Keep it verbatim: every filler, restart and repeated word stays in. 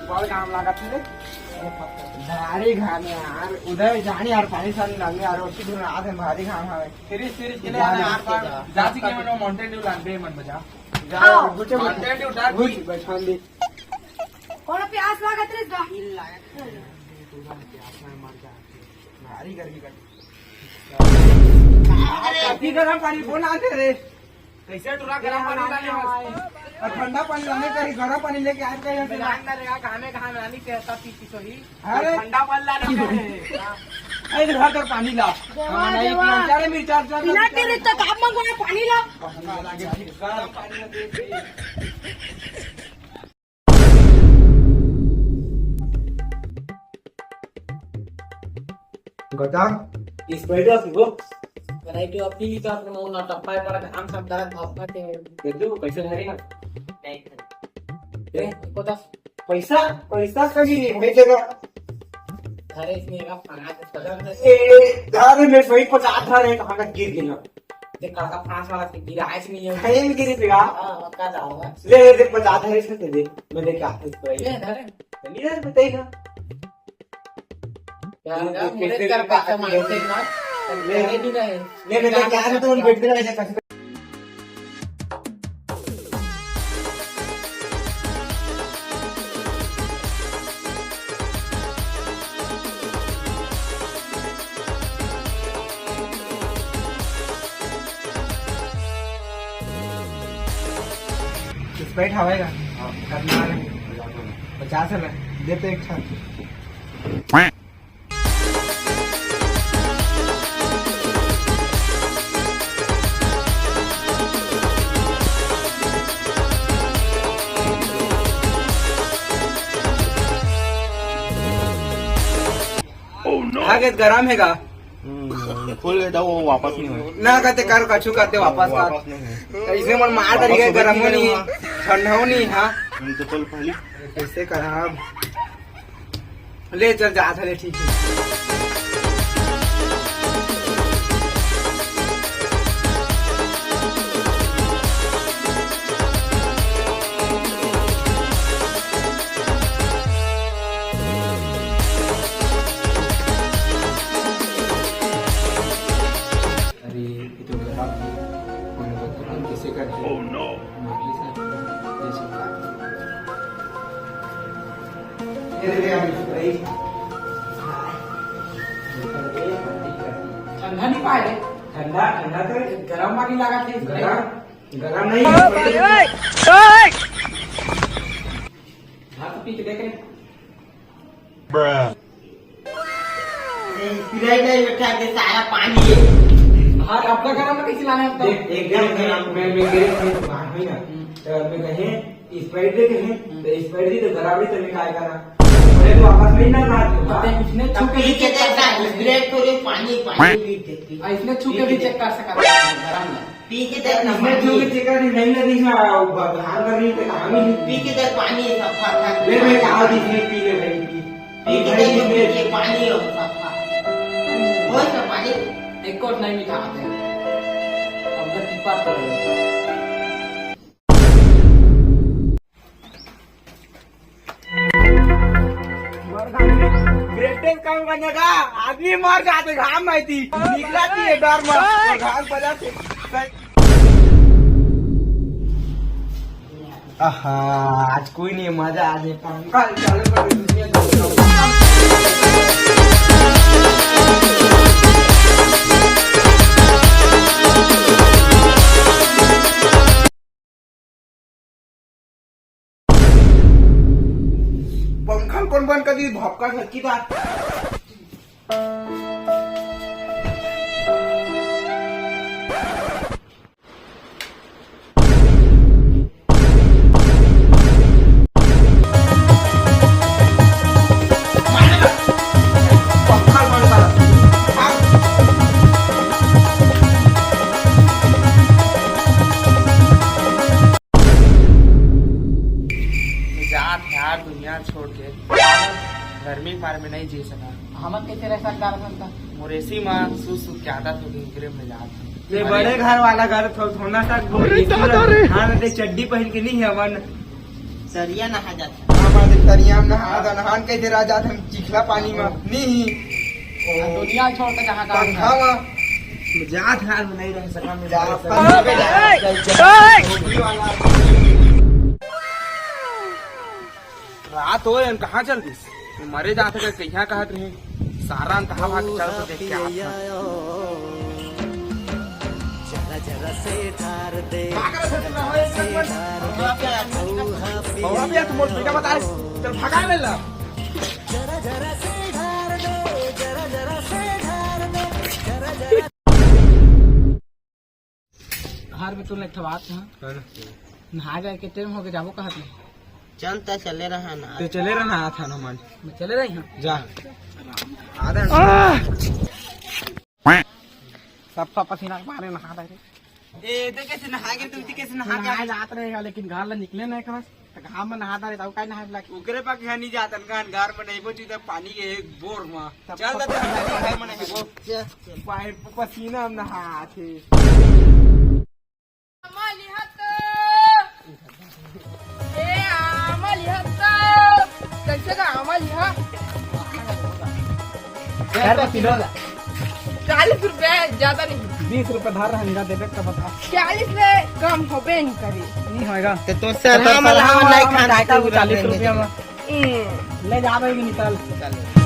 बहुत घाम लागत हे रे। भारी घाम हे यार, उधर जाने यार, पानी सानी डालने यार, उसकी दूर आते हैं, भारी घाम हवे। फ्रिज, फ्रिज के लिए जा यार, ना, यार, जा। जा सी के मैंने Mountain Dew लान दे, मन बजा। जा, आओ। घुचे, घुचे। Mountain Dew डाल। घुच, बैठान दे। कौन प्यास लागत रे, जा। भारी गर्मी का। अरे, अभी गरम पानी कौन आते रे? कैसे टुरा गरम पानी लाने हस? और ठंडा पानी लाने का ही, गरम पानी लेके आए थे यहाँ से। मिलान ना रे, घामे घामे लानी के सब पीती सोही। अरे। ठंडा पानी लाने का है। अरे, घर का पानी ला। देवा, हाँ, नहीं, देवा। पिया, चारे मिर्चा, चारे बिना मिर्चा। तेरे तक आप मंगवाए पानी ला। गरम पानी ला दे दे। गौतम, Sprite पीबो? Sprite तो अब पी ली तो अपने मुंह ना टप्पा है, पर हम सब दर्द भाव खाते हैं। दे दो, पैसे धरे ना। नहीं। ए? को दस। पैसा, पैसा कभी नहीं है जगह। अरे, इसमें का फंगा के सजा दे। ए, अरे, मैं सही पचास हजार है, कहाँ का गिर गया? देख, कड़का फांस वाला के गिरा है, इसमें ये। कहीं भी गिरी थी, हाँ? हाँ, पक्का जाऊंगा। ले, ले, देख, पचास हजार इसमें दे दे। मैं लेके आता हूँ, Sprite। ले, धरे। चलिए यार, बताइएगा। यार, यार, मुझे कर पैसा मांगते हैं ना। ले। ले, ले, ले, क्या है, तुम बैठ के ना, ऐसा Sprite हवे का? हाँ। कितना है? पचास है ना? दे तो एक ठन। Oh no! आगे गरम है का? हम्म, खोल के जाओ, वो वापस नहीं होए। ना कहते कर, कछु करते वापस कर। वापस नहीं होए। तो इसमें मन मार वापस करिए, होबे गरम नहीं होनी है, करेगा। ठंडा होनी है। हम तो चल पहले। कैसे करा अब? ले चल, जात हले, ठीक है। अरे, ये तो खराब है। मैंने तो खराब कैसे कर दिया? Oh no! मार ली सर। ये सब खराब है। ये ले, अभी भाई। ठंडा नहीं पाए रे। ठंडा, ठंडा तो गरम पानी लगा थे। गरम, गरम नहीं। ओए, ओए, ओए। हाथ पी के देख रे। Bruh। ए, पिराई नहीं बैठा के सारा पानी है। हाँ, अपना गरम में कैसे लाना है अपना? देख, एक गरम, गरम, मैं, मैं गिरे थे, बाहर में ना। हम्म। तो मैं कहे, Sprite दे कहे, हम्म। तो Sprite दी तो गरम ही तो मैं काय करा। अरे तो वापस में ही ना मार दूंगा। तो इसने छू के पी के देख ना, Sprite को जो पानी, पानी पी देती। हाँ, इसने छू के भी check कर सकता है, गरम में। पी के देख ना, इसमें पानी। जो भी चिकन नहीं लगी ना, वो बाहर कर रही है, तो कहाँ मिली? पी के देख, पानी है, सब खा, खा। ले, मैं कहा थी, इसमें पी ले भाई, पी। पी के भाई, देख, इसमें पी के पानी है, सब खा। वो इसमें पानी। एक और नहीं मिठा आते हैं। अब तो टिप्पा तो है। ब्रेक टेस्ट कम करने का आदमी मर जाते घाम में थी, निकला थी ये डर में, और घाम पड़ा थे। आहा, आज कोई नहीं है, मजा आ जाए। पंखा चालू कर दे, दुनिया चालू कर दे। पंखा कोन बंद कर दी? भपका झटकी था। जात यार दुनिया छोड़ के गर्मी पार में नहीं जी सका। हमन कैसे रह सकता रह सकता? मोर एसी में सूत सूत के आदत हो गई, ओकरे में जात। ये बड़े घर वाला घर थो-, थोड़ा सा अरे दादा रे। हाँ, ते चड्डी पहन के नहीं है वन। तरिया नहा जात। हाँ, बाबा, तरिया में नहा, नहान कैसे रह जात हम चिखला पानी में? नहीं। दुनिया छोड़ के जहाँ का पंखा में। जात हाल में नहीं रह सका, मैं जात जात हाल में। रात हो, एन कहाँ चल दिस? मरे जात हे, कहिया कहत रहे। सारा अंत हवा के चल के देख के आत हन। जरा जरा से ढार दे, जरा जरा से ढार दे। बउआ भैया, तू मोर बेटा बता रहे, चल भगा ले ला। जरा जरा से ढार दे, जरा जरा से ढार दे, जरा जरा। घर में तुमने एक ठो बात कहा। हाँ ना। नहा जाए के टाइम हो गए, जाबो कहत नहीं। चल त चले रहा ना। ते चले रहा ना, आत हन हमन। मैं चले रही हूँ। जा। आधा सब, सब पसीना के मारे नहा रहे। ए, ते कैसे नहा गए? तुम कैसे नहा नहा गए? जात रहेगा, लेकिन घर ले निकले नहीं कहाँ से। त घाम में नहा डारे, त अउ काय नहाए ला? ओकरे पास घर नहीं जातन, कान घर में नहीं बची, त पानी के एक बोर में। तब चल, पक- त घर में नहीं वो। पाए पसीना में नहा थे। आमा लिहा तो। ए, आमा लिहा तो। कैसे का आमा लिहा? यार, बस किलो ला। चालीस रुपया, ज्यादा नहीं। बीस रुपया धार रहन जा, देबे का बता। चालीस ले कम होबे नहीं करे। नहीं होएगा। तो, तो सरहा सरहा मला मला मला नहीं खाना, खाना, खाना, चालीस रुपया में। हम्म। ले जाबे कि निकाल। निकाल।